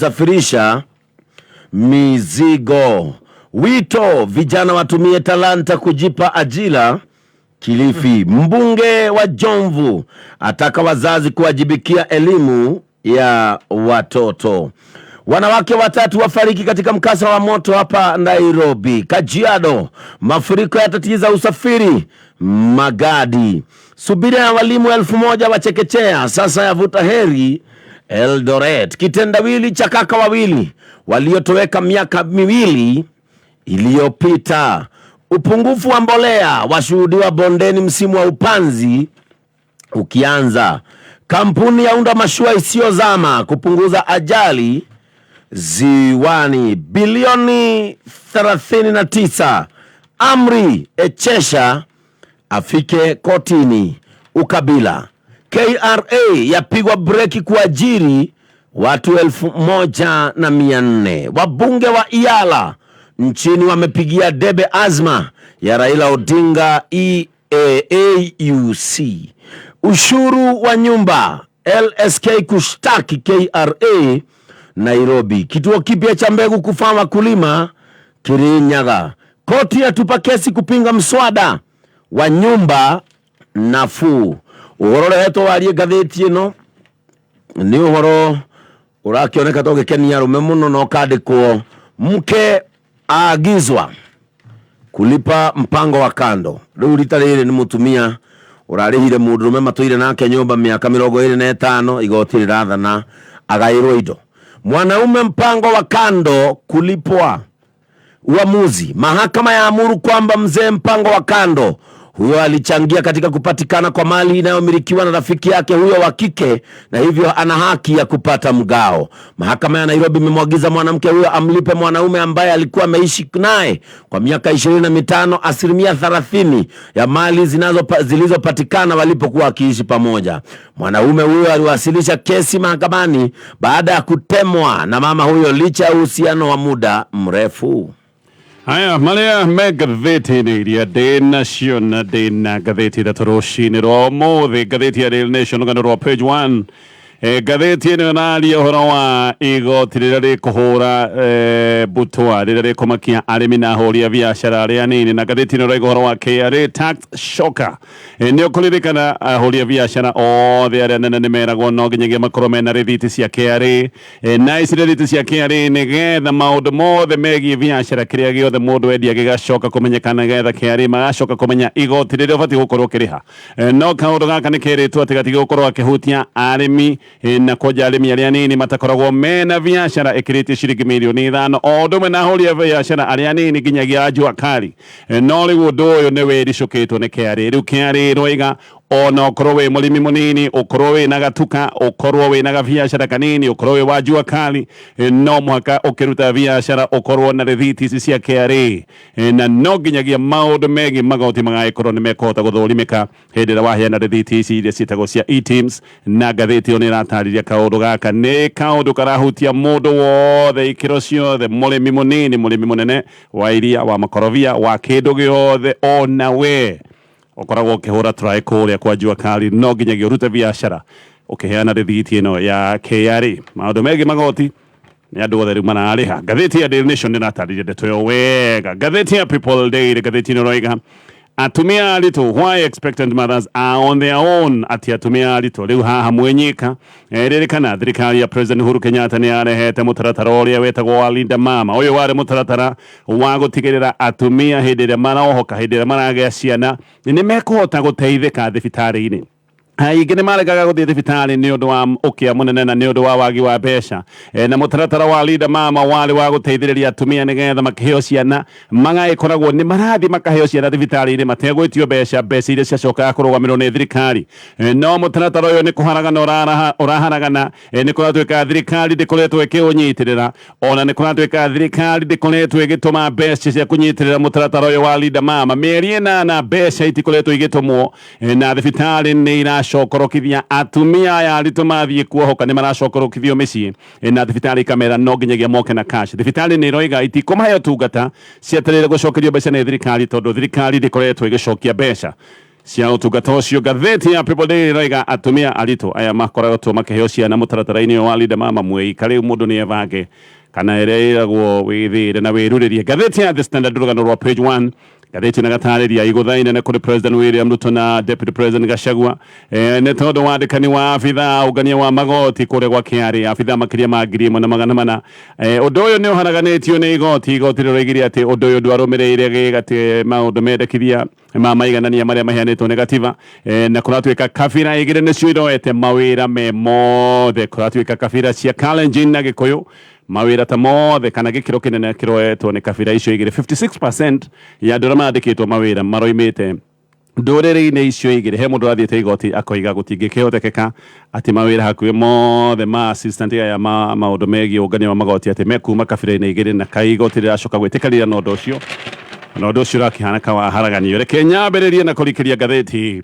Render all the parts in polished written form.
Kusafirisha mizigo. Wito vijana watumie talanta kujipa ajira. Kilifi. Mbunge wa Jomvu ataka wazazi kuwajibikia elimu ya watoto. Wanawake watatu wafariki katika mkasa wa moto hapa Nairobi. Kajiado, mafuriko yatatiza usafiri Magadi. Subira ya walimu 1000 wa chekechea sasa yavuta heri Eldoret. Kitendawili cha kaka wawili waliotoweka miaka 2 iliyopita. Upungufu wa mbolea washuhudiwa bondeni msimu wa upanzi ukianza. Kampuni yaunda mashua isiyozama kupunguza ajali ziwani. Bilioni 39. Amri Echesha afike kotini. Ukabila. KRA yapigwa breki kuajiri watu 1400. Wabunge wa Iala nchini wamepigia debe azma ya Raila Odinga EAAUC. Ushuru wa nyumba LSK kushtaki KRA Nairobi. Kituo kipya cha mbegu kufaa wakulima Kirinyaga. Koti yatupa kesi kupinga mswada wa nyumba nafuu. Uhoro ũrehetwo warie ngathĩti ĩno nĩ ũhoro ũrakĩoneka ta ũgĩkenia arũme mũno na ũkandĩkwo mke aagizwa kulipa mpango wa kando. Rĩu rita rĩrĩ nĩ mũtumia ũrarĩhire mũndũrũme matũire nake nyũmba mĩaka 25, igoti rĩrathana agaĩrwo indo. Mwanaume mpango wa kando kulipwa. Uamuzi. Mahakama ya amuru kwamba mzee mpango wa kando huyo alichangia katika kupatikana kwa mali inayomilikiwa na rafiki yake huyo wa kike na hivyo ana haki ya kupata mgao. Mahakama ya Nairobi imemwagiza mwanamke huyo amlipe mwanaume ambaye alikuwa ameishi naye kwa miaka 25 30% ya mali zilizopatikana walipokuwa wakiishi pamoja. Mwanaume huyo aliwasilisha kesi mahakamani baada ya kutemwa na mama huyo licha ya uhusiano wa muda mrefu. Haya marĩa me ngathĩti-inĩ iria ndĩ nacio na ndĩ na ngathĩti ithatũ rũcinĩ rwa ũmũthĩ. Ngathĩti ya Daily Nation rũgano rwa page 1, ngathĩti ĩno ĩraria ũhoro wa igoti rĩrĩa rĩkũhũra butwa rĩrĩa rĩkũmakia arĩmi na ahũri a biacara arĩa anini, na ngathĩti ĩno ĩrauga ũhoro wa KRA tax shocker. Nĩ ũkũririkana ahũri a biacara othe arĩa nene nĩ meragwo no nginyagia makorwo mena rĩthiti cia KRA, na ici rĩthiti cia KRA nĩgetha maũndũ mothe megiĩ biacara, kĩrĩa gĩothe mũndũ endia gĩgacoka kũmenyekana, nĩgetha KRA magacoka kũmenya igoti rĩrĩa ũbatiĩ gũkorwo ũkĩrĩha. No kaũndũ gaka nĩ kerĩtwo atĩ gatigũkorwo gakĩhutia arĩmi, na kwanja arĩmi arĩa anini matakoragwo mena biacara ĩkĩrĩtie ciringi mirioni 5, o ũndũ ũmwe na ahũri a biacara arĩa anini nginyagia a jua kali. No rĩu ũndũ ũyũ nĩ wĩricũkĩtwo nĩ KRA. Rĩu KRA ĩroiga ona ũkorwo wĩ mũrĩmi mũnini, ũkorwo wĩ na gatuka, ũkorwo wĩ na gabiacara kanini, ũkorwo wĩ wa jua kali, no mũhaka ũkĩruta biacara ũkorwo na rĩthiti ici cia KRA, na no nginyagia maũndũ megiĩ magoti magagĩkorwo nĩ mekũhota gũthũrimĩka hĩndĩ ĩrĩa waheana rĩthiti ici iria ciĩtagwo cia eTIMS. Na ngathĩti ĩyo nĩ ĩratarĩria kaũndũ gaka nĩ kaũndũ karahutia mũndũ wothe, ikĩro ciothe, mũrĩmi mũnini, mũrĩmi mũnene, wa iria, wa makorobia, wa kĩndũ gĩothe, ona we ũkoragwo ũkĩhũra try kũrĩa kwa jua kali, no nginyagia ũrute biacara ũkĩheana rĩthiti ĩno ya KRA. Maũndũ megiĩ magoti nĩ andũ othe rĩu mararĩha. Ngathĩti ya Daily Nation nĩ ĩratarĩria ndeto ĩyo wega. Ngathĩti ya People Daily, ngathĩti ĩno ĩroiga atumia aritũ, why expectant mothers are on their own. Ati atumia aritũ rĩu haha mwenyika. Ririkana thirikari ya President Uhuru Kenyatta nĩ yarehete mũtaratara ũrĩa wetagwo wa Linda Mama. Ũyũ warĩ mũtaratara wa gũtigĩrĩra atumia hĩndĩ ĩrĩa marohoka, hĩndĩ ĩrĩa maragĩa ciana, nĩ mekũhota gũteithĩka thibitarĩ-inĩ. Aingĩ nĩ maregaga gũthiĩ thibitarĩ nĩ ũndũ wa ũkĩa mũnene na nĩ ũndũ wa wagi wa mbeca. Na mũtaratara wa Linda Mama warĩ wa gũteithĩrĩria atumia nĩgetha makĩheo ciana magagĩkoragwo nĩ marathiĩ makaheo ciana thibitarĩ-inĩ mategwĩtio mbeca, mbeca iria ciacokaga kũrũgamĩrĩrwo nĩ thirikari. No mũtaratara ũyũ nĩ kũharagana ũraharagana. Nĩ kũratuĩka thirikari ndĩkoretwo ĩkĩũnyitĩrĩra, ona nĩ kũratuĩka thirikari ndĩkoretwo ĩgĩtũma mbeca cia kũnyitĩrĩra mũtaratara ũyũ wa Linda Mama. Mĩeri 8 mbeca itikoretwo igĩtũmwo, na thibitarĩ nĩ iracokorokithia atumia aya aritũ mathiĩ kuohoka, nĩ maracokorokithio mĩciĩ, na thibitarĩ ikamera no nginyagia moke na cash. Thibitarĩ nĩ iroiga itikũmahe ũtungata cietereire gũcokerio mbeca nĩ thirikari, tondũ thirikari ndĩkoretwo ĩgĩcokia mbeca. Cia ũtungata ũcio. Ngathĩti ya People Daily ĩroiga atumia aritũ aya makoretwo makĩheo ciana mũtaratara-inĩ ũyũ wa Linda Mama mwĩika rĩu mũndũ nĩ ebange kana ĩrĩa ĩragwo wĩthĩre na wĩrurĩrie. Ngathĩti ya The Standard, rũgano rwa page 1, ngathĩti ĩno ĩgatarĩria igũtha inene kũrĩ President William Ruto na Deputy President Gachagua nĩ tondũ wandĩkani wa abithaa ũngania wa magoti kũrĩa gwa KRA, abithaa makĩria ma 1400. Ũndũ ũyũ nĩ ũharaganĩtio nĩ igoti. Igoti rĩroigire atĩ ũndũ ũyũ ndwarũmĩrĩire gĩgatĩ maũndũ mendekithia ma maiganania marĩa maheanĩtwo nĩ gatiba. Na kũratuĩka kabira igĩrĩ nĩcio iroete mawĩra me mothe. Kũratuĩka kabira cia Kalenjin na Gĩkũyũ, mawĩra ta mothe kana gĩkĩro kĩnene kĩroetwo nĩ kabira icio igĩrĩ. 56% ya andũ arĩa mandĩkĩtwo mawĩra maroimĩte ndũrĩrĩ-inĩ icio igĩrĩ. He mũndũ ũrathiĩte igoti akoiga gũtingĩkĩhotekeka atĩ mawĩra hakuhĩ mothe ma assistant aya ma maũndũ megiĩ ũngania wa magoti atĩ mekuma kabira-inĩ igĩrĩ, na kai igoti rĩracoka gwĩtĩkanĩria na ũndũ ũcio, na ũndũ ũcio ũrakĩhana kawaharaganio. Reke nyambĩrĩrie na kũrikĩria ngathĩti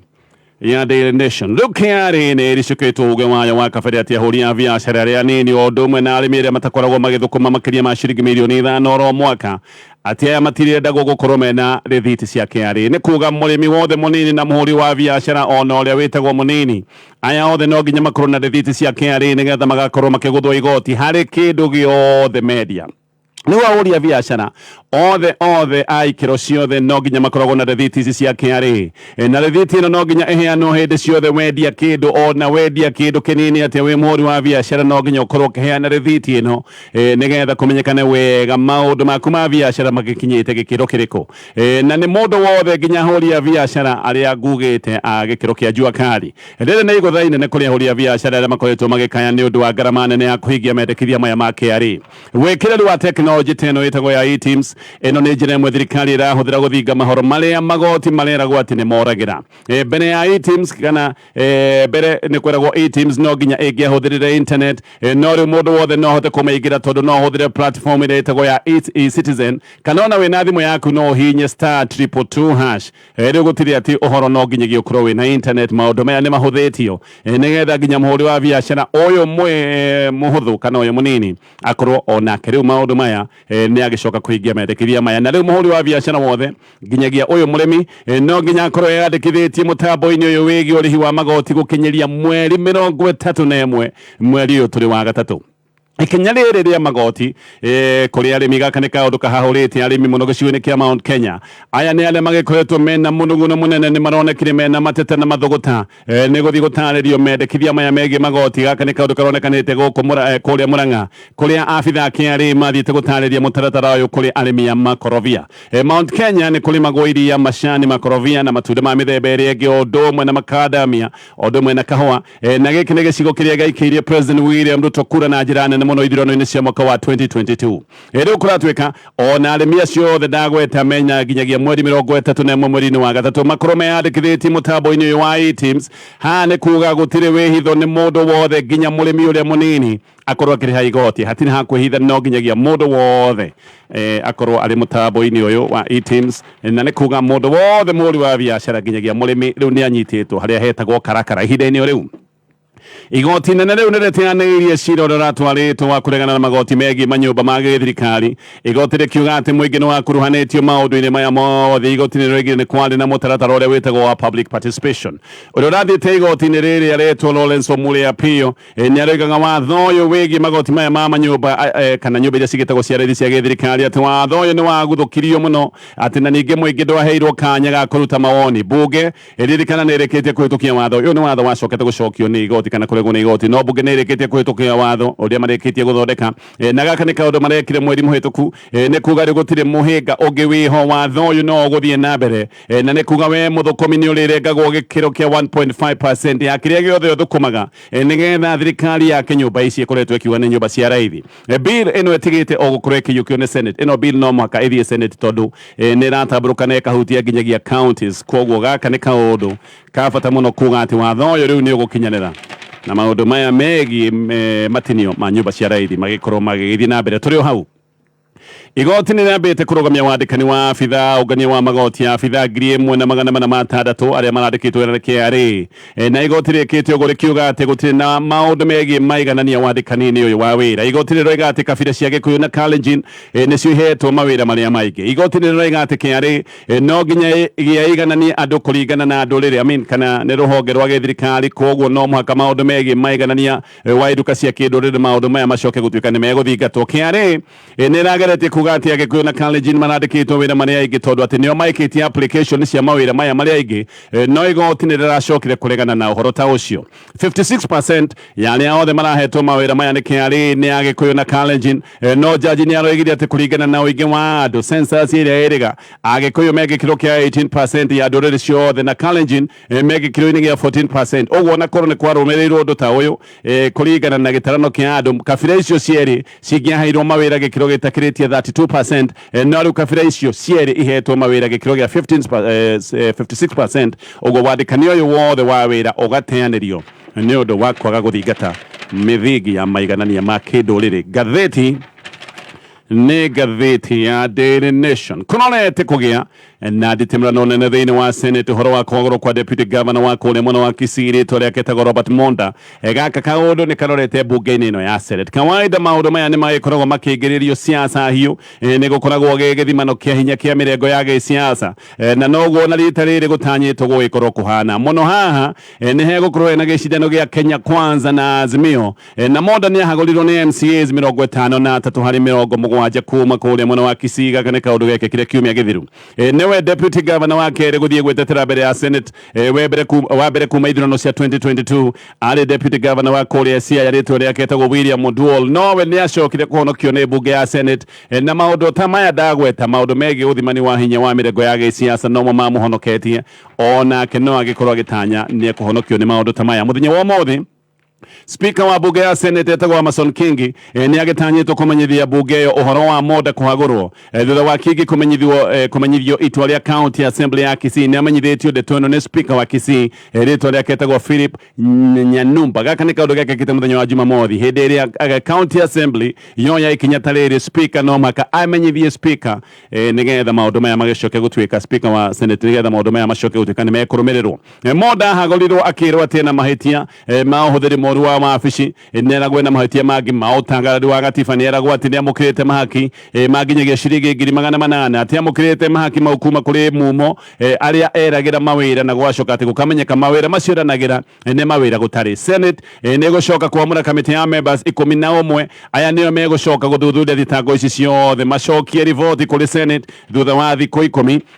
ya Daily Nation. Rĩu KRA nĩ ĩricũkĩtwo uge wayo wa kabere atĩ ahũri a biacara arĩa anini o ũndũ ũmwe na arĩmi arĩa matakoragwo magĩthũkũma makĩria ma ciringi mirioni 5 oro mwaka, atĩ aya matirendagwo gũkorwo mena rĩthiti cia KRA. Nĩ kuga mũrĩmi wothe mũnini na mũhũri wa biacara ona ũrĩa wĩtagwo mũnini, aya othe no nginya makorwo na rĩthiti cia KRA nĩgetha magakorwo makĩgũthwo igoti harĩ kĩndũ gĩothe mendia. Nĩ ahũri a biacara othe othe a ikĩro ciothe no nginya makoragwo na rĩthiti ici cia KRA. Na rĩthiti ĩno no nginya ĩheanwo hĩndĩ ciothe wendia kĩndũ, ona wendia kĩndũ kĩnini atĩa wĩ mũhũri wa biacara, no nginya ũkorwo ũkĩheana rĩthiti ĩno nĩgetha kũmenyekane wega maũndũ maku ma biacara magĩkinyĩte gĩkĩro kĩrĩkũ. Na nĩ mũndũ wothe nginya ahũri a biacara arĩa ngugĩte a gĩkĩro kĩa jua kali. Rĩrĩ nĩ igũtha inene kũrĩ ahũri a biacara arĩa makoretwo magĩkaya nĩ ũndũ wa ngarama nene ya kũhingia mendekithia maya ma KRA. Wĩkĩrĩru wa tekinoronjĩ ta ĩno ĩtagwo ya eTIMS, ĩno nĩ njĩra ĩmwe thirikari ĩrahũthĩra gũthinga mahoro marĩa magoti mareragwo atĩ nĩ moragĩra. Mbere ya eTIMS kana mbere nĩ kwĩragwo eTIMS no nginya ĩngĩahũthĩrire internet, no rĩu mũndũ wothe no ahote kũmĩingĩra tondũ no ũhũthĩre platform ĩrĩa ĩtagwo ya eCitizen, kana ona wĩna thimũ yaku no ũhihinye *222#. Rĩu gũtirĩ atĩ ũhoro no nginyagia ũkorwo wĩna internet. Maũndũ maya nĩ mahũthĩtio nĩgetha nginya mũhũri wa biacara ũyũ mũhũthũ kana ũyũ mũnini akorwo onake rĩu maũndũ maya nĩ agĩcoka kũhingia mendekithia maya. Na rĩu mũhũri wa biacara wothe nginyagia ũyũ mũrĩmi no nginya akorwo eyandĩkithĩtie mũtambo-inĩ ũyũ wĩgiĩ ũrĩhi wa magoti gũkinyĩria mweri 31 mweri ũyũ tũrĩ wa gatatũ. Ikinya rĩrĩ rĩa magoti kũrĩ arĩmi, gaka nĩ kaũndũ kahahũrĩte arĩmi mũno gĩcigo-inĩ kĩa Mount Kenya. Aya nĩ arĩa magĩkoretwo mena mũnuguno mũnene, nĩ maronekire mena mateta na mathũgũta nĩ gũthiĩ gũtarĩrio mendekithia maya megiĩ magoti. Gaka nĩ kaũndũ karonekanĩte gũkũ kũrĩa Murang'a, kũrĩa abithaa KRA mathiĩte gũtarĩria mũtaratara ũyũ kũrĩ arĩmi a makorobia. Mount Kenya nĩ kũrĩmagwo iria, macani, makorobia na matunda ma mĩthemba ĩrĩa ĩngĩ, o ũndũ ũmwe na makadamia, o ũndũ ũmwe na kahũa. Na gĩkĩ nĩ gĩcigo kĩrĩa gĩaikĩirie President William Ruto kura na njĩra nene mũno ithurano-inĩ cia mwaka wa 2022. Rĩu kũratuĩka ona arĩmi acio othe ndagweta menya nginyagia mweri 31 mweri-inĩ wa gatatũ makorwo meyandĩkithĩtie mũtambo-inĩ ũyũ wa eTIMS. Haha nĩ kuga gũtirĩ wĩhitho, nĩ mũndũ wothe nginya mũrĩmi ũrĩa mũnini akorwo akĩrĩha igoti, hatirĩ ha kwĩhitha, no nginyagia mũndũ wothe akorwo arĩ mũtambo-inĩ ũyũ wa eTIMS. Na nĩ kuga mũndũ wothe mũhũri wa biacara nginyagia mũrĩmi rĩu nĩ anyitĩtwo harĩa hetagwo karakara ihinda-inĩ o rĩu. Igoti inene rĩu nĩ rĩteanĩirie cira ũrĩa ũratwarĩtwo wa kũregana na magoti megiĩ manyũmba ma gĩthirikari. Igoti rĩkiuga atĩ mũingĩ nĩ wakuruhanĩtio maũndũ-inĩ maya mothe. Igoti nĩ rĩoigire nĩ kwarĩ na mũtaratara ũrĩa wĩtagwo wa public participation. Ũrĩa ũrathiĩte igoti-inĩ rĩrĩ aretwo Lawrence Omule Apio nĩ aroigaga watho ũyũ wĩgiĩ magoti maya ma manyũmba kana nyũmba iria cigĩtagwo cia raithi cia gĩthirikari, atĩ watho ũyũ nĩ waguthũkirio mũno, atĩ na ningĩ mũingĩ ndwaheirwo kanya ga kũruta mawoni. Bunge ĩririkana nĩ ĩrĩkĩtie kũhĩtũkia watho ũyũ. Nĩ watho wacokete gũcokio nĩ igoti kana kũregwo nĩ igoti, no bunge nĩ ĩrĩkĩtie kũhĩtũkia watho ũrĩa marĩkĩtie gũthondeka. Na gaka nĩ kaũndũ marekire mweri mũhĩtũku. Nĩ kuga rĩu gũtirĩ mũhĩnga ũngĩ wĩho, watho ũyũ no ũgũthiĩ na mbere. Na nĩ kuga we mũthũkũmi nĩ ũrĩrengagwo gĩkĩro kĩa 1.5% ya kĩrĩa gĩothe ũthũkũmaga nĩgetha thirikari yake nyũmba ici ĩkoretwo ĩkiuga nĩ nyũmba cia raithi. Bill ĩno ĩtigĩte o gũkorwo ĩkĩiyũkio nĩ Senate. Ĩno bill no mũhaka ĩthiĩ Senate tondũ nĩ ĩratambũrũka na ĩkahutia nginyagia counties. Koguo gaka nĩ kaũndũ ka bata mũno kuga atĩ watho ũyũ rĩu nĩ ũgũkinyanĩra na maũndũ maya megiĩ matinio ma nyũmba cia raithi magĩkorwo magĩgĩthiĩ na mbere. Tũrĩ o hau. Igoti nĩ rĩambĩte kũrũgamia wandĩkani wa abithaa ũngania wa magoti ya abithaa 1600 arĩa marandĩkĩtwo wĩra nĩ KRA. Na igoti rĩkĩte ũguo rĩkiuga atĩ gũtirĩ na maũndũ megiĩ maiganania wandĩkani-inĩ ũyũ wa wĩra. Igoti rĩroiga atĩ kabira cia Gĩkũyũ na Kalenjin nĩcio ihetwo mawĩra marĩa maingĩ. Igoti nĩ rĩroiga atĩ KRA no nginya ĩgĩa igananie andũ kũringana na ndũrĩrĩ, I mean, kana nĩ rũhonge rwa gĩthirikari, koguo no mũhaka maũndũ megiĩ maiganania wa iruka cia kĩndũrĩrĩ maũndũ maya macoke gũtuĩka nĩ megũthingatwo. KRA nĩ ĩrageretie kuga atĩ Agĩkũyũ na Kalenjin marandĩkĩtwo wĩra marĩa aingĩ tondũ atĩ nĩo maĩkĩtie application cia mawĩra maya marĩa aingĩ, no igoti nĩ rĩracokire kũregana na ũhoro ta ũcio. 56% ya arĩa othe marahetwo mawĩra maya nĩ KRA nĩ Agĩkũyũ na Kalenjin, no jaji nĩ aroigire atĩ kũringana na ũingĩ wa andũ, census ĩrĩa ĩrĩga Agĩkũyũ me gĩkĩro kĩa 18% ya ndũrĩrĩ ciothe na Kalenjin me gĩkĩro-inĩ gĩa 14%. Ũguo ona korwo nĩ kwarũmĩrĩirwo ũndũ ta ũyũ, kũringana na gĩtarano kĩa andũ, kabira icio cierĩ cingĩaheirwo mawĩra gĩkĩro gĩtakĩrĩtie 32%, no rĩu kabira icio cierĩ ihetwo mawĩra gĩkĩro gĩa 56%. Ũguo wandĩkani ũyũ wothe wa wĩra ũgateanĩrio nĩ ũndũ wa kwaga gũthingata mĩthingi ya maiganania ma kĩndũrĩrĩ. Ngathĩti nĩ ngathĩti ya Daily Nation. Kũrorete kũgĩa na nditimũrano nene thĩinĩ wa Senate ũhoro wa kũhagũrwo kwa Deputy Governor wa kũrĩa mwena wa Kisii, rĩtwa rĩake etagwo Robert Monda. Gaka kaũndũ nĩ karorete mbunge-inĩ ĩno ya Senate. Kawaida maũndũ maya nĩ magĩkoragwo makĩingĩrĩrio siasa hiũ, nĩ gũkoragwo gĩ gĩthimano kĩa hinya kĩa mĩrengo ya gĩsiasa, na noguo na rita rĩrĩ gũtanyĩtwo gũgĩkorwo kũhana mũno. Haha nĩ hegũkorwo hena gĩcindano gĩa Kenya Kwanza na Azimio, na Monda nĩ ahagũrirwo nĩ MCAs 53 harĩ 70 kuma kũrĩa mwena wa Kisii. Gaka nĩ kaũndũ gekĩkire kiumia gĩthiru. Nĩwe deputy governor wa kerĩ gũthiĩ gwĩtetera mbere ya Senate, wa mbere kuma ithurano cia 2022 arĩ deputy governor wa kũrĩa Siaya, rĩtwa rĩake etagwo William Oduol, nowe nĩ acokire kũhonokio nĩ mbunge ya Senate. Na maũndũ ta maya ndagweta, maũndũ megiĩ ũthimani wa hinya wa mĩrengo ya gĩsiasa nomo mamũhonoketie, onake no agĩkorwo agĩtanya nĩ ekũhonokio nĩ maũndũ ta maya. Mũthenya wa ũmũthĩ Speaker wa bunge ya Senate etagwo Amason Kingi nĩ agĩtanyĩtwo kũmenyithia bunge ĩyo ũhoro wa Monda kũhagũrwo, thutha wa Kingi kũmenyithio itua rĩa County Assembly ya Kisii. Nĩ amenyithĩtio ndeto ĩno nĩ Speaker wa Kisii, rĩtwa rĩake etagwo Philip Nyanumba. Gaka nĩ kaũndũ gekĩkĩte mũthenya wa Jumamothi hĩndĩ ĩrĩa County Assembly yoya ikinya ta rĩrĩ. Speaker no mũhaka amenyithie Speaker, nĩgetha maũndũ maya magĩcoke gũtuĩka, Speaker wa Senate, nĩgetha maũndũ maya macoke gũtuĩka nĩ mekũrũmĩrĩrwo. Monda ahagũrirwo akĩrwo atĩ ena mahĩtia ma ũhũthĩri mũru wa wabici, nĩ eragwo ena mahĩtia mangĩ ma ũtangarari wa gatiba, nĩ eragwo atĩ nĩ amũkĩrĩte mahaki ma nginyagia ciringi 800,000, atĩ amũkĩrĩte mahaki mau kuma kũrĩ mumo arĩa eragĩra mawĩra, na gwacoka atĩ gũkamenyeka mawĩra macio eranagĩra nĩ mawĩra gũtarĩ. Senate nĩ gũcoka kwamũra kamĩtĩ ya members 11. Aya nĩo megũcoka gũthuthuria thitango ici ciothe, macokie riboti kũrĩ Senate thutha wa thikũ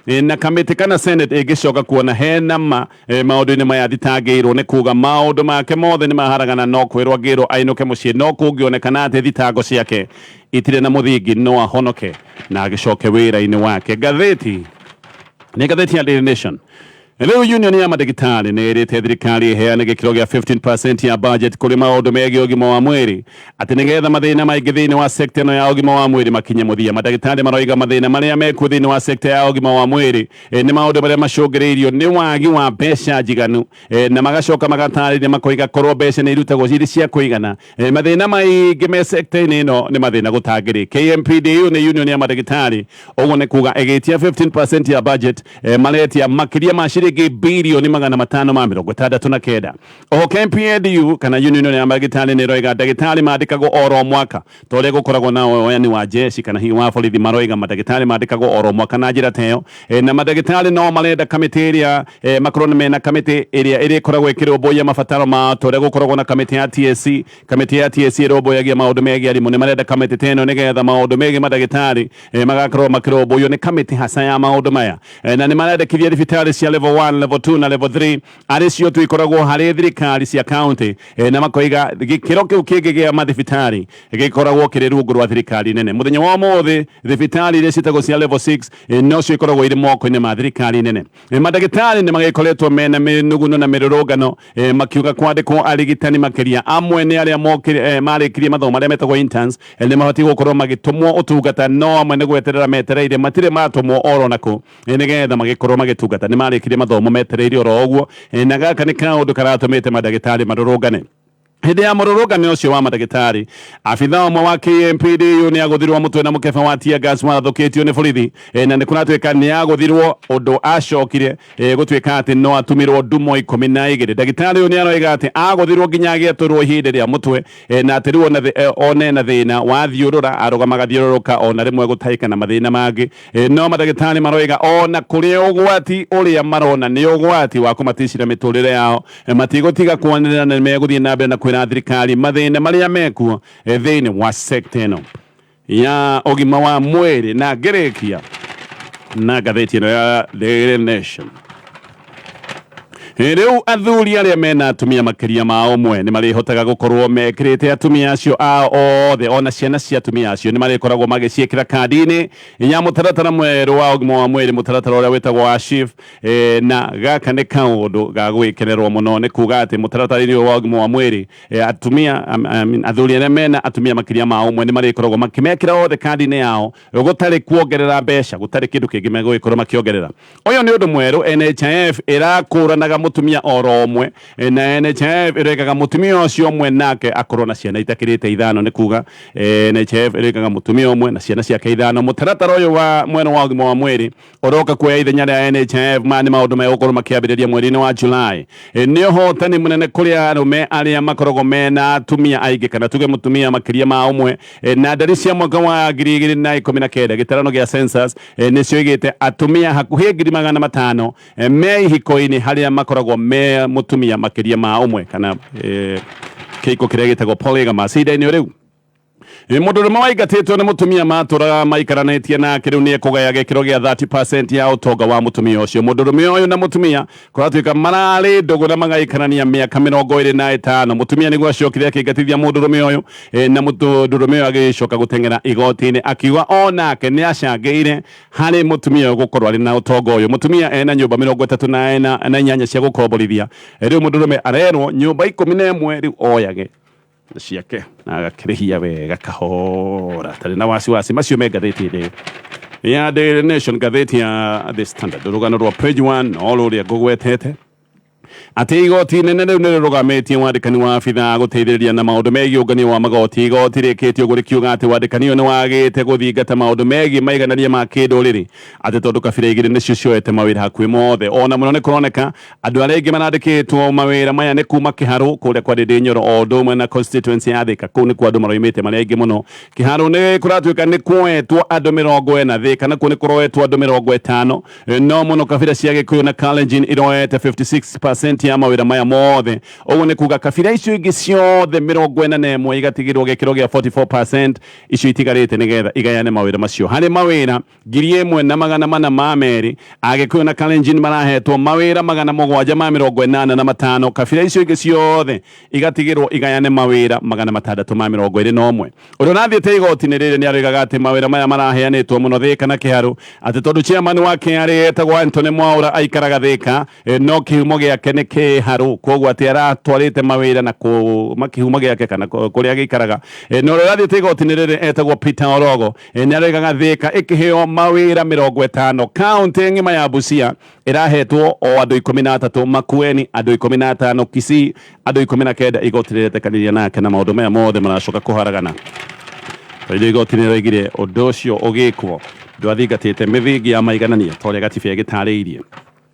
10. Na kamĩtĩ kana Senate ĩngĩcoka kuona hena ma maũndũ-inĩ maya thitangĩirwo, nĩ kuga maũndũ make mothe nĩ maharagana, no kwĩrwo angĩrwo ainũke mũciĩ. No kũngĩonekana atĩ thitango ciake itirĩ na mũthingi, no ahonoke na agĩcoke wĩra-inĩ wake. Ngathĩti nĩ ngathĩti ya Daily Nation. Rĩu union ya mandagĩtarĩ nĩ ĩrĩte thirikari ĩheane gĩkĩro gĩa 15% ya budget kũrĩ maũndũ megiĩ ũgima wa mwĩrĩ, atĩ nĩgetha mathĩna maingĩ thĩinĩ wa sekta ĩno ya ũgima wa mwĩrĩ makinye mũthia. Mandagĩtarĩ maroiga mathĩna marĩa mekuo thĩinĩ wa sekta ya ũgima wa mwĩrĩ nĩ maũndũ marĩa macũngĩrĩirio nĩ wagi wa mbeca njiganu, na magacoka magatarĩria makoiga korwo mbeca nĩ irutagwo cirĩ cia kũigana, mathĩna maingĩ me sekta-inĩ ĩno nĩ mathĩna gũtangĩrĩ. KMPDU nĩ union ya mandagĩtarĩ, ũguo nĩ kuga ĩgĩtia 15% ya budget, maretia makĩria ma ciringi 569 birioni. Oho KMPDU kana union ya mandagĩtarĩ nĩ ĩroiga ndagĩtarĩ mandĩkagwo oro mwaka ta ũrĩa gũkoragwo na woyani wa jeshi kana hihi wa borithi. Maroiga mandagĩtarĩ mandĩkagwo oro mwaka na njĩra ta ĩyo, na mandagĩtarĩ no marenda kamĩtĩ ĩrĩa makorwo nĩ mena kamĩtĩ ĩrĩa ĩrĩkoragwo ĩkĩrũmbũiya mabataro mao, ta ũrĩa gũkoragwo na kamĩtĩ ya TSC. Kamĩtĩ ya TSC ĩrũmbũyagia maũndũ megiĩ arimũ. Nĩ marenda kamĩtĩ ta ĩno nĩgetha maũndũ megiĩ mandagĩtarĩ magakorwo makĩrũmbũiyo nĩ kamĩtĩ hasa ya maũndũ maya. Na nĩ marendekithia thibitarĩ cia level 1, level 2 na level 3 arĩ cio tu ikoragwo harĩ thirikari cia county, na makoiga gĩkĩro kĩu kĩngĩ gĩa mathibitarĩ gĩkoragwo kĩrĩ rungu rwa thirikari nene. Mũthenya wa ũmũthĩ thibitarĩ iria ciĩtagwo cia level 6 nocio ikoragwo irĩ moko-inĩ ma thirikari nene. Mandagĩtarĩ nĩ magĩkoretwo mena mĩnuguno na mĩrũrũngano, makiuga kwandĩkwo arigitani makĩria. Amwe nĩ arĩa mokire, marĩkirie mathomo marĩa metagwo interns, nĩ mabatiĩ gũkorwo magĩtũmwo ũtungata, no amwe nĩ gweterera metereire, matirĩ matũmwo oro nakũ nĩgetha magĩkorwo magĩtungata. Nĩ marĩkirie mathomo metereire oro ũguo, na gaka nĩ kaũndũ karatũmĩte mandagĩtarĩ marũrũngane. Hĩndĩ ya mũrũrũngano ũcio wa mandagĩtarĩ, abitha ũmwe wa KMPDU nĩ agũthirwo mũtwe na mũkebe wa tear gas warathũkĩtio nĩ borithi, na nĩ kũratuĩka nĩ agũthirwo ũndũ acokire gũtuĩka atĩ no atumirwo ndumo 12. Ndagĩtarĩ ũyũ nĩ aroiga atĩ agũthirwo nginya agĩatũrwo ihĩndĩ rĩa mũtwe, na atĩ rĩu one na thĩna wa thiũrũra, arũgama agathiũrũrũka ona rĩmwe gũtahĩka na mathĩna mangĩ. No mandagĩtarĩ maroiga ona kũrĩ ũgwati ũrĩa marona nĩ ũgwati wa kũmaticĩra mĩtũrĩre yao, matigũtiga kwanĩrĩra na nĩmegũthiĩ na mbere na kwĩra thirikari mathĩna marĩa mekuo thĩinĩ wa sekta ĩno ya ũgima wa mwĩrĩ. Na ngĩrĩkia na ngathĩti ĩno ya Daily Nation, rĩu athuri arĩa mena atumia makĩria ma ũmwe nĩ marĩhotaga gũkorwo mekĩrĩte atumia acio ao othe, ona ciana cia atumia acio nĩ marĩkoragwo magĩciĩkĩra kandi-inĩ ya mũtaratara mwerũ wa ũgima wa mwĩrĩ, mũtaratara ũrĩa wĩtagwo wa SHIF. Na gaka nĩ kaũndũ ga gwĩkenerwo mũno, nĩ kuga atĩ mũtaratara-inĩ ũyũ wa ũgima wa mwĩrĩ, atumia, athuri arĩa mena atumia makĩria ma ũmwe nĩ marĩkoragwo makĩmekĩra othe kandi-inĩ yao, gũtarĩ kuongerera mbeca, gũtarĩ kĩndũ kĩngĩ megũgĩkorwo makĩongerera. Ũyũ nĩ ũndũ mwerũ. NHIF ĩrakũranaga mũtumia oro ũmwe, na NHIF ĩrekaga mũtumia ũcio ũmwe nake akorwo na ciana itakĩrĩte 5. Nĩ kuga NHIF ĩrekaga mũtumia ũmwe na ciana ciake 5. Mũtaratara ũyũ wa mwerũ wa ũgima wa mwĩrĩ ũroka kuoya ithenya rĩa NHIF. Maya nĩ maũndũ megũkorwo makĩambĩrĩria mweri-inĩ wa July. Nĩ ũhotani mũnene kũrĩ arũme arĩa makoragwo mena atumia aingĩ, kana tuge mũtumia makĩria ma ũmwe. Na ndari cia mwaka wa 2019, gĩtarano gĩa census, nĩcio igĩte atumia hakuhĩ 500,000 me ihiko-inĩ harĩa makoragwo me mũtumia makĩria ma ũmwe, kana kĩhiko kĩrĩa gĩtagwo polygamous. Ihinda-inĩ rĩu, mũndũrũme waingatĩtwo nĩ mũtumia matũraga maikaranĩtie nake rĩu nĩ ekũgaya gĩkĩro gĩa 30% ya ũtonga wa mũtumia ũcio. Mũndũrũme ũyũ na mũtumia kũratuĩka mararĩ ndũgũ na magaikarania mĩaka 25. Mũtumia nĩguo acokire akĩingatithia mũndũrũme ũyũ, na mũndũrũme ũyũ agĩcoka gũteng'era igoti-inĩ akiuga onake nĩ acangĩire harĩ mũtumia ũyũ gũkorwo arĩ na ũtonga ũyũ. Mũtumia ena nyũmba 38 cia gũkomborithia. Rĩu mũndũrũme arerwo nyũmba 11 rĩu oyage ciake na agakĩrĩhia wega kahora tarĩ na wasiwasi. Macio me ngathĩti-inĩ ya Daily Nation. Ngathĩti ya The Standard, rũgano rwa page 1 no rũrĩa ngũgwetete atĩ igoti inene rĩu nĩ rĩrũgamĩtie wandĩkani wa abithaa gũteithĩrĩria na maũndũ megiĩ ũngania wa magoti. Igoti rĩkĩtie ũguo rĩkiuga atĩ wandĩkani ũyũ nĩ wagĩte gũthingata maũndũ megiĩ maiganania ma kĩndũrĩrĩ, atĩ tondũ kabira igĩrĩ nĩcio cioete mawĩra hakuhĩ mothe. Ona mũno nĩ kũroneka andũ arĩa aingĩ marandĩkĩtwo mawĩra maya nĩ kuma Kĩharũ kũrĩa kwa Ndĩndĩ Nyoro, o ũndũ ũmwe na constituency ya Thĩka. Kũu nĩkuo andũ maroimĩte marĩ aingĩ mũno. Kĩharũ nĩ kũratuĩka nĩ kuoetwo andũ 40, Thĩka nakuo nĩ kũroetwo andũ 50, no mũno kabira cia Gĩkũyũ na Kalenjin iroete 56% ya mawĩra maya mothe. Ũguo nĩ kuga kabira icio ingĩ ciothe 41 igatigĩrwo gĩkĩro gĩa 44%, icio itigarĩte nĩgetha igayane mawĩra macio. Harĩ mawĩra 1402, Agĩkũyũ na Kalenjin marahetwo mawĩra 785, kabira icio ingĩ ciothe igatigĩrwo igayane mawĩra 621. Ũrĩa ũrathiĩte igoti-inĩ rĩrĩ nĩ aroigaga atĩ mawĩra maya maraheanĩtwo mũno Thĩka na Kĩharũ, atĩ tondũ chairman wa KRA etagwo Anthony Mwaũra aikaraga Thĩka, no kĩhumo gĩake nĩ Kĩharũ, koguo atĩ aratwarĩte mawĩra na kuma kĩhumo gĩake kana kũrĩa gĩikaraga. Na ũrĩa ũrathiĩte igoti-inĩ rĩrĩ etagwo Peter Orogo, nĩ aroigaga Thĩka ĩkĩheo mawĩra 50, kaũntĩ ng'ima ya Busia ĩrahetwo o andũ 13, Makueni andũ 15, Kisii andũ 19. Igoti rĩretĩkanĩria nake na maũndũ maya mothe maracoka kũharagana tondũ igoti nĩ rĩoigire ũndũ ũcio ũgĩkwo ndwathingatĩte mĩthingi ya maiganania ta ũrĩa gatiba ĩgĩtarĩirie.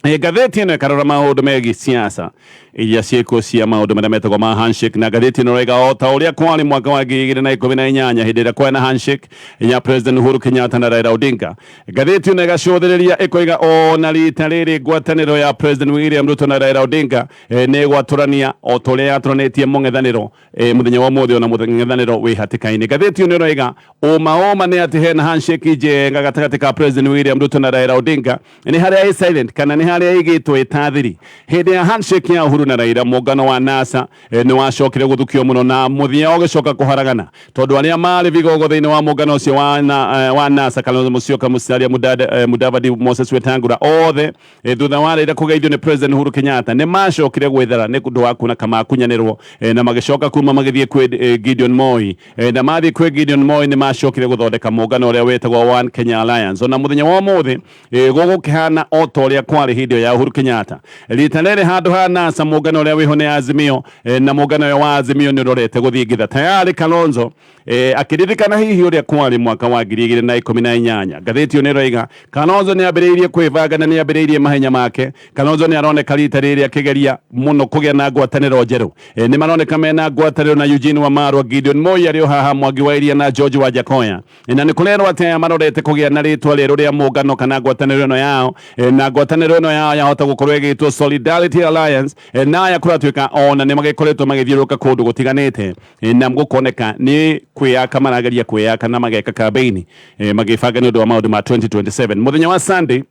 Ngathĩti ĩno ĩkarora maũndũ megiĩ siasa iria ciĩkuo cia maũndũ marĩa metagwo ma handshake, na ngathĩti ĩno ĩroiga o ta ũrĩa kwarĩ mwaka wa 2018 hĩndĩ ĩrĩa kwarĩ na handshake ya President Uhuru Kenyatta na Raila Odinga. Ngathĩti ĩno ĩgacũthĩrĩria ĩkoiga ona rita rĩrĩ ngwatanĩro ya President William Ruto na Raila Odinga nĩ ĩgwatũrania o ta ũrĩa yatũranĩtie mũng'ethanĩro mũthenya wa ũmũthĩ, ona mũng'ethanĩro wĩ hatĩka-inĩ. Ngathĩti ĩno ĩroiga ũma ũma nĩ atĩ hena handshake njega gatagatĩ ka President William Ruto na Raila Odinga, nĩ harĩa ĩ silent kana nĩ harĩa ĩgĩtwo ĩtathiri. Hĩndĩ ya handshake ya Uhuru na Raila, mũngano wa NASA nĩ wacokire gũthukio mũno na mũthia ũgĩcoka kũharagana, tondũ arĩa marĩ vigogo thĩinĩ wa mũngano ũcio wa NASA, Kalonzo Musyoka, Musalia Mudavadi, Moses Wetangula, othe thutha wa Raila kũgeithio nĩ President Uhuru Kenyatta nĩ macokire gwĩthara nĩ ũndũ wa kuona kamakunyanĩrwo, na magĩcoka kuma magĩthiĩ kwĩ Gideon Moi. Na mathiĩ kwĩ Gideon Moi nĩ macokire gũthondeka mũngano ũrĩa wĩtagwo One Kenya Alliance. Ona mũthenya wa ũmũthĩ gũgũkĩhana o ta ũrĩa kwarĩ. hĩndĩ ĩyo ya Uhuru Kenyatta. Rita rĩrĩ handũ ha NASA mũngano ũrĩa wĩho nĩ Azimio, na mũngano ũyũ wa Azimio nĩ ũrorete gũthingitha. Tayari Kalonzo akĩririkana hihi ũrĩa kwarĩ mwaka wa 2018. Ngathĩti ĩyo nĩ ĩroiga Kalonzo nĩ ambĩrĩirie kwĩbanga na nĩ ambĩrĩirie mahenya make. Kalonzo nĩ aroneka rita rĩrĩ akĩgeria mũno kũgĩa na ngwatanĩro njerũ. Nĩ maroneka mena ngwatanĩro na Eugene Wamalwa, Gideon Moi arĩ o haha, Mwangi wa Iria na George Wajackoyah. Na nĩ kũrerwo atĩ aya marorete kũgĩa na rĩtwa rĩerũ rĩa mũngano kana ngwatanĩro ĩno yao, na ngwatanĩro ĩno yao yahota gũkorwo ĩgĩtwo Solidarity Alliance. Na aya kũratuĩka ona nĩ magĩkoretwo magĩthiũrũrũka kũndũ gũtiganĩte, na gũkoneka nĩ kwĩyaka marageria kwĩyaka na mageka kambeini magĩbanga nĩ ũndũ wa maũndũ ma 2027. Mũthenya wa Sunday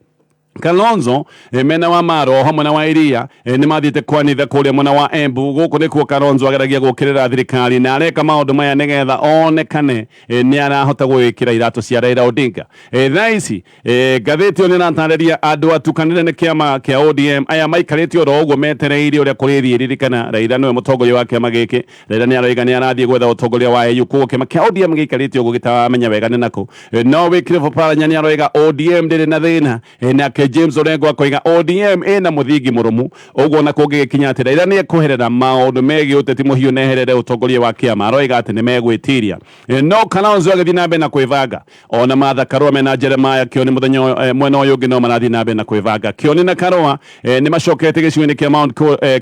Kalonzo mena wa Maro hamwe na wa Iria nĩ mathiĩte kwanitha kũrĩa mwena wa Embu. Gũkũ nĩkuo Kalonzo ageragia gũkĩrĩra thirikari na areka maũndũ maya nĩgetha onekane nĩ arahota gwĩkĩra iratũ cia Raila Odinga. Thaa ici ngathĩti ĩyo nĩ ĩratarĩria andũ atukanĩre nĩ kĩama kĩa ODM aya maikarĩte oro ũguo metereire ũrĩa kũrĩthiĩ. Ririkana Raila nĩwe mũtongoria wa kĩama gĩkĩ. Raila nĩ aroiga nĩ arathiĩ gwetha ũtongoria wa AU, koguo kĩama kĩa ODM gĩikarĩte ũguo gĩtaramenya wega nĩ nakũ. No Wycliffe Oparanya nĩ aroiga ODM ndĩrĩ na thĩna, nake James Orengo akoiga ODM ĩna mũthingi mũrũmu, ũguo ona kũngĩgĩkinya atĩ Raila nĩ ekweherera maũndũ megiĩ ũteti mũhiũ na eherere ũtongoria wa kĩama, aroiga atĩ nĩ megwĩtiria. No Kalonzo agĩthiĩ na mbere na kwĩbanga, ona Martha Karua mena Jeremiah Kioni mũthenya ũyũ, mwena ũyũ ũngĩ no marathiĩ na mbere na kwĩbanga. Kioni na Karua nĩ macokete gĩcigo-inĩ kĩa Mount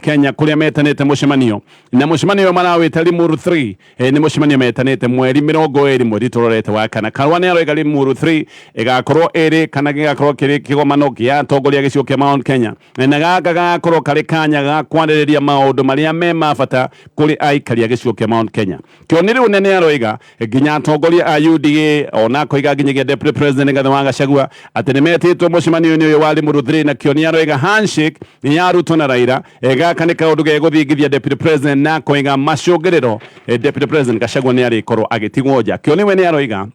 Kenya kũrĩa metanĩte mũcemanio, na mũcemanio ũyũ marawĩta Limuru 3. Nĩ mũcemanio metanĩte mweri 20 mweri tũrorete wa kana. Karua nĩ aroiga Limuru 3 ĩgakorwo ĩrĩ kana gĩgakorwo kĩrĩ kĩgomano kĩa atongoria gĩcigo kĩa Mount Kenya, na gaka gagakorwo karĩ kanya ga kwarĩrĩria maũndũ marĩa me ma bata kũrĩ aikari a gĩcigo kĩa Mount Kenya. Kĩoni rĩu nene aroiga nginya atongoria a UDA ona akoiga nginyagia Deputy President Rigathi wa Gachagua atĩ nĩ metĩtwo mũcemanio-inĩ ũyũ wa Limuru 3, na Kĩoni aroiga handshake ya Ruto na Raila gaka nĩ kaũndũ gegũthingithia Deputy President, na akoiga macũngĩrĩro Deputy President Gachagua nĩ arĩkorwo agĩtigwo nja. Kĩoni we nĩ aroiga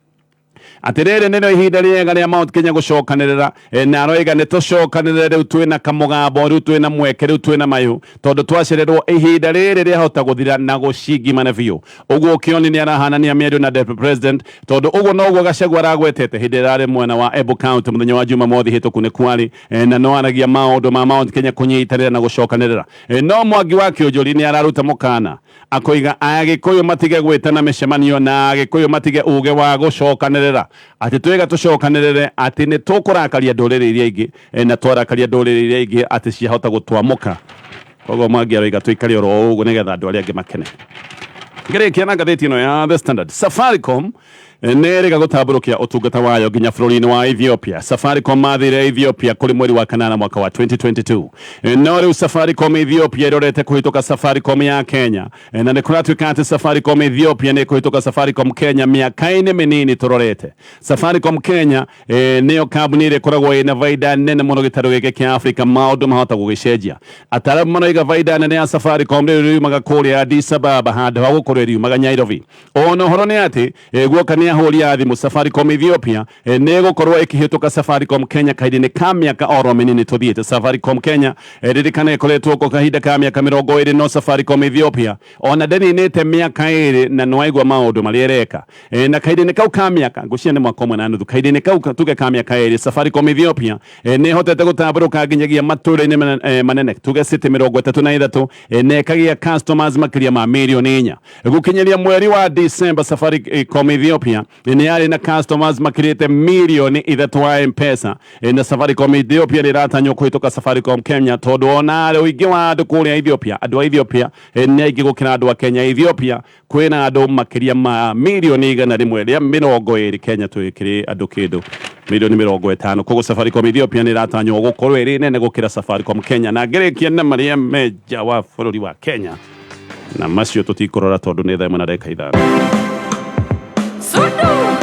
atĩrĩrĩ nĩrĩo ihinda rĩega rĩa Mount Kenya gũcokanĩrĩra, na aroiga nĩ tũcokanĩrĩre rĩu twĩna kamũgambo, rĩu twĩna mweke, rĩu twĩna mayũ, tondũ twacererwo ihinda rĩrĩ rĩahota gũthira na gũcingimana biũ. Ũguo Kĩoni nĩ arahanania mĩario na Deputy President, tondũ ũguo noguo Gachagua aragwetete hĩndĩ ĩrĩa ararĩ mwena wa Embu County mũthenya wa Jumamothi hĩtũku nĩ kwarĩ, na no aragia maũndũ ma Mount Kenya kũnyitanĩra na gũcokanĩrĩra. No Mwangi wa Kĩũnjũri nĩ araruta mũkana akoiga Agĩkũyũ matige gwĩtana mĩcemanio na Agĩkũyũ matige uge wa gũcokanĩrĩra, atĩ twega tũcokanĩrĩre atĩ nĩ tũkũrakaria ndũrĩrĩ iria ingĩ, na twarakaria ndũrĩrĩ iria ingĩ atĩ ciahota gũtwamũka. Koguo Mwangi aroiga tũikare oro ũguo nĩgetha andũ arĩa angĩ makene. Ngĩrĩkia na ngathĩti ĩno ya The Standard, Safaricom nĩ ĩrĩga gũtambũrũkia ũtungata wayo nginya bũrũri-inĩ wa Ethiopia. Safaricom mathire Ethiopia kũrĩ mweri wa kanana mwaka wa 2022. No rĩu Safaricom Ethiopia ĩrorete kũhĩtũka Safaricom ya Kenya, na nĩ kũratuĩka atĩ Safaricom Ethiopia nĩ ĩkũhĩtũka Safaricom Kenya mĩaka-inĩ mĩnini tũrorete. Safaricom Kenya nĩyo kambuni ĩrĩa ĩkoragwo ĩna baida nene mũno gĩtarũ gĩkĩ kĩa Afrika, maũndũ mahota gũgĩcenjia. Ataaramu maroiga baida nene ya Safaricom rĩu ĩriumaga kũrĩa Addis Ababa handũ ha gũkorwo ĩriumaga Nairobi. Ona ũhoro nĩ atĩ guoka nĩ ahũri a thimũ Safaricom Ethiopia nĩ ĩgũkorwo ĩkĩhĩtũka Safaricom Kenya kahinda-inĩ ka mĩaka oro mĩnini tũthiĩte. Safaricom Kenya ririkana ĩkoretwo kuo kahinda ka mĩaka 20, no Safaricom Ethiopia ona ndĩninĩte mĩaka 2 na nĩwaigua maũndũ marĩa ĩreka. Na kahinda-inĩ kau ka mĩaka ngũcia nĩ mwaka ũmwe na nuthu, kahinda-inĩ kau tuge ka mĩaka 2 Safaricom Ethiopia nĩ ĩhotete gũtambũrũka nginyagia matũũra-inĩ manene tuge city 33, na ĩkagĩa customers makĩria ma mirioni 4. Gũkinyĩria mweri wa December Safaricom Ethiopia nĩ yarĩ na customers makĩrĩte mirioni 3 wa M-Pesa, na Safaricom Ethiopia nĩ ĩratanywo kũhĩtũka Safaricom Kenya, tondũ ona ũingĩ wa andũ kũrĩa Ethiopia, andũ a Ethiopia nĩ aingĩ gũkĩra andũ a Kenya. Ethiopia kwĩna andũ makĩria ma mirioni 120, Kenya twĩkĩrĩ andũ kĩndũ mirioni 50. Koguo Safaricom Ethiopia nĩ ĩratanywo gũkorwo ĩrĩ nene gũkĩra Safaricom Kenya. Na ngĩrĩkia na marĩa me nja wa bũrũri wa Kenya, na macio tũtikũrora tondũ nĩ thaa 1:05. Sudu.